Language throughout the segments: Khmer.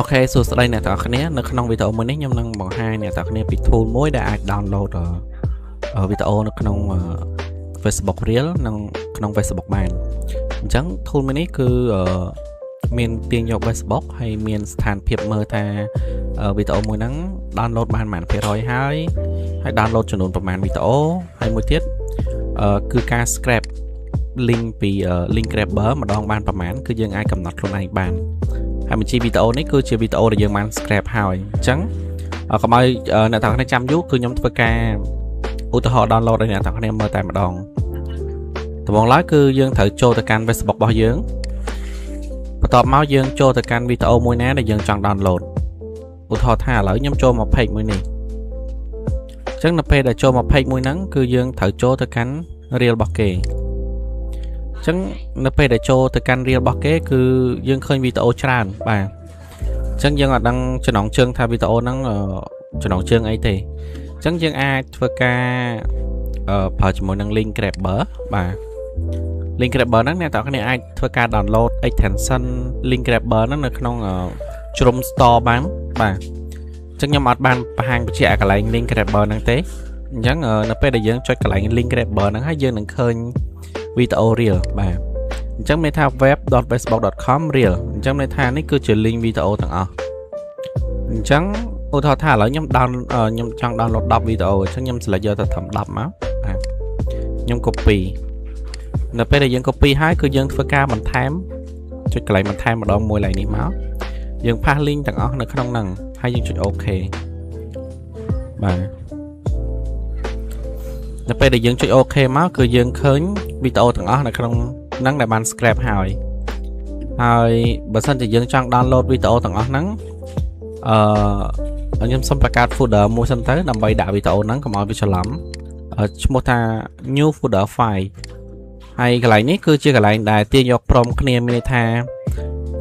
OK សួស្តីអ្នកទាំងអស់គ្នានៅក្នុងវីដេអូមួយនេះខ្ញុំនឹងបង្ហាញអ្នកទាំងអស់គ្នាពី tool មួយដែលអាច download វីដេអូនៅក្នុង Facebook Reel និងក្នុង Facebook បានអញ្ចឹង tool មួយនេះគឺមានទាញយក Facebook ហើយមានស្ថានភាពមើលថាវីដេអូមួយហ្នឹង download បានប៉ុន្មានភាគរយហើយហើយ download ចំនួនប្រមាណវីដេអូហើយមួយទៀតគឺការ scrap link ពី link grabber ម្ដងបានប្រមាណគឺយើងអាចកំណត់ខ្លួនឯងបានហើយបញ្ជីវីដេអូនេះគឺជាវីដេអូដែលយើងបាន scrap ហើយអញ្ចឹងកុំឲ្យអ្នកទាំងគ្នាចាំយូរគឺខ្ញុំធ្វើការឧទាហរណ៍ download ឲ្យអ្នកទាំងគ្នាមើលតែម្ដងដំបូងឡើយគឺយើងត្រូវចូលទៅកាន់ Facebook របស់យើងបន្ទាប់មកយើងចូលទៅកាន់វីដេអូមួយណាដែលយើងចង់ download ឧទាហរណ៍ថាឥឡូវខ្ញុំចូលមក page មួយនេះអញ្ចឹងនៅពេលដែលចូលមក page មួយហ្នឹងគឺយើងត្រូវចូលទៅកាន់ reel របស់គេអញ្ចឹងនៅពេលដែលចូលទៅកាន់ reel របស់គេគឺយើងឃើញវីដេអូច្រើនបាទអញ្ចឹងយើងអត់ដឹងចំណងជើងថាវីដេអូហ្នឹងចំណងជើងអីទេអញ្ចឹងយើងអាចធ្វើការប្រើជាមួយនឹង link grabber បាទ link grabber ហ្នឹងអ្នកទាំងគ្នាអាចធ្វើការ download extension link grabber ហ្នឹងនៅក្នុង Chrome Store បានបាទអញ្ចឹងខ្ញុំអត់បានបង្ហាញបញ្ជាក់កន្លែង link grabber ហ្នឹងទេអញ្ចឹងនៅពេលដែលយើងចុចកន្លែង link grabber ហ្នឹងហើយយើងនឹងឃើញវីដេអូ reel បាទអញ្ចឹងមានថា web.facebook.com reel អញ្ចឹងមានថានេះគឺជា link វីដេអូទាំងអស់អញ្ចឹងឧទាហរណ៍ថាឥឡូវខ្ញុំ down ខ្ញុំចង់ download 10វីដេអូអញ្ចឹងខ្ញុំ select យកទៅត្រឹម10មកបាទខ្ញុំ copy នៅពេលដែលយើង copy ហើយគឺយើងធ្វើការបន្ថែមចុចកន្លែងបន្ថែមម្ដងមួយកន្លែងនេះមកយើង paste link ទាំងអស់នៅក្នុងហ្នឹងហើយយើងចុច OK បាទនៅពេលដែលយើងចុច OK មកគឺយើងឃើញវីដេអូទាំងអស់នៅក្នុងហ្នឹងដែលបាន scrap ហើយហើយបើសិនជាយើងចង់ download វីដេអូទាំងអស់ហ្នឹងអឺខ្ញុំសូមបង្កើត folder មួយសិនទៅដើម្បីដាក់វីដេអូហ្នឹងកុំឲ្យវាច្រឡំឈ្មោះថា new folder file ហើយកន្លែងនេះគឺជាកន្លែងដែលទាញយកព្រមគ្នាមានន័យថា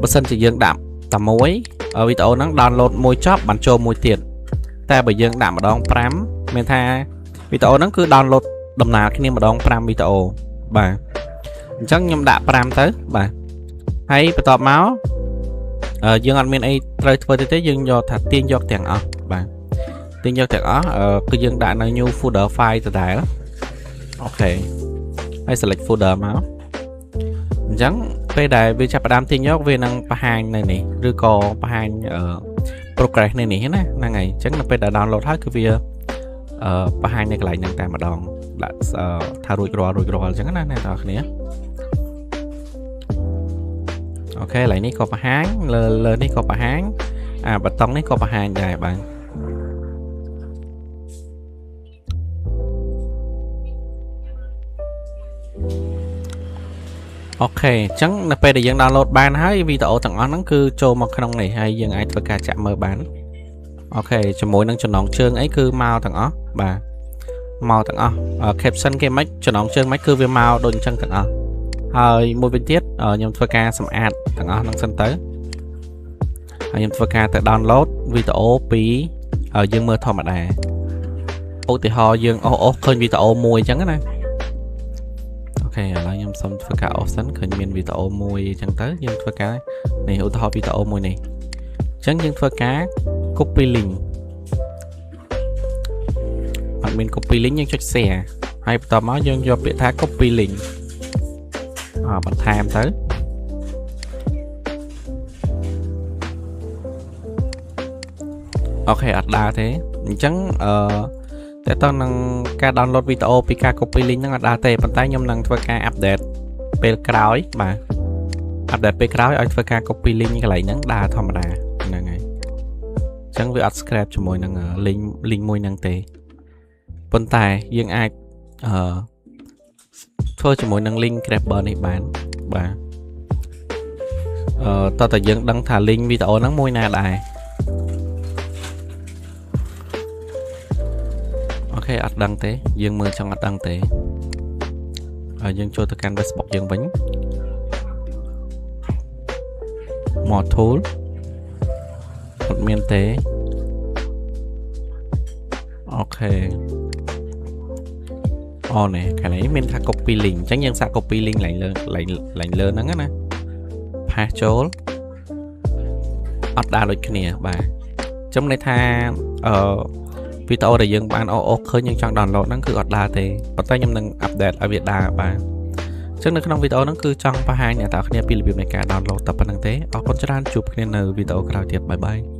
បើសិនជាយើងដាក់តែមួយវីដេអូហ្នឹង download មួយចប់បានចូលមួយទៀតតែបើយើងដាក់ម្ដង5មានថាវីដេអូហ្នឹងគឺ download ដំណើរគ្នាម្ដង5វីដេអូបាទអញ្ចឹងខ្ញុំដាក់5ទៅបាទហើយបន្ទាប់មកយើងអត់មានអីត្រូវធ្វើទេទេយើងយកថាទាញយកទាំងអស់បាទទាញយកទាំងអស់គឺយើងដាក់នៅ new folder file ដដែល OK ហើយ select folder មកអញ្ចឹងពេលដែលវាចាប់ផ្ដើមទាញយកវានឹងបង្ហាញនៅនេះឬក៏បង្ហាញ progress នៅនេះណាហ្នឹងហើយអញ្ចឹងនៅពេលដែល download ហើយគឺវាបង្ហាញនៅកន្លែងហ្នឹងតែម្ដងដាក់ថារួចរាល់រួចរាល់អញ្ចឹងណាអ្នកទាំងអស់គ្នា OK កន្លែងនេះក៏បង្ហាញលើលើនេះក៏បង្ហាញអាបតុងនេះក៏បង្ហាញដែរបាទ OK អញ្ចឹងនៅពេលដែលយើង download បានហើយវីដេអូទាំងអស់ហ្នឹងគឺចូលមកក្នុងនេះហើយយើងអាចធ្វើការចាក់មើលបាន OK ជាមួយនឹងចំណងជើងអីគឺមកទាំងអស់បាទមកទាំងអស់ caption គេមិនចំណងជើងមិនគឺវាមកដូចអញ្ចឹងទាំងអស់ហើយមួយវិញទៀតខ្ញុំធ្វើការសម្អាតទាំងអស់ហ្នឹងសិនទៅហើយខ្ញុំធ្វើការទៅ download វីដេអូពីយើងមើលធម្មតាឧទាហរណ៍យើងអូសឃើញវីដេអូមួយអញ្ចឹងណា OK ឥឡូវខ្ញុំសូមធ្វើការអូសសិនឃើញមានវីដេអូមួយអញ្ចឹងទៅយើងធ្វើការនេះឧទាហរណ៍វីដេអូមួយនេះអញ្ចឹងយើងធ្វើការ copy link អត់មាន copy link យើងចុច share ហើយបន្ទាប់មកយើងយកពាក្យថា copy link បន្ថែមទៅ OK អត់ដើរទេអញ្ចឹងអឺតើតើនឹងការ download វីដេអូពីការ copy link ហ្នឹងអត់ដើរទេប៉ុន្តែខ្ញុំនឹងធ្វើការ update ពេលក្រោយបាទ update ពេលក្រោយឲ្យធ្វើការ copy link កន្លែងហ្នឹងដើរធម្មតាហ្នឹងហើយអញ្ចឹងវាអត់ scrap ជាមួយនឹង link មួយហ្នឹងទេប៉ុន្តែយើងអាចអឺធ្វើជាមួយនឹង link grabber នេះបានបាទអឺតើតើយើងដឹងថា link វីដេអូហ្នឹងមួយណាដែរ OK អត់ដឹងទេយើងមើលចង់អត់ដឹងទេហើយយើងចូលទៅកាន់ Facebook យើងវិញ more tool អត់មានទេ OK អូនេះខាងនេះមានថា copy link អញ្ចឹងយើងសាក copy link ឡើងលើឡើងលើហ្នឹងណា paste ចូល អត់ដើរដូចគ្នាបាទអញ្ចឹងន័យថាអឺវីដេអូដែលយើងបានអូអូឃើញយើងចង់ download ហ្នឹងគឺអត់ដើរទេប៉ុន្តែខ្ញុំនឹង update ឲ្យវាដើរបាទអញ្ចឹងនៅក្នុងវីដេអូហ្នឹងគឺចង់បង្ហាញអ្នកទាំងអស់គ្នាពីរបៀបនៃការ download តែប៉ុណ្្នឹងទេអរគុណច្រើនជួបគ្នានៅវីដេអូក្រោយទៀត bye bye.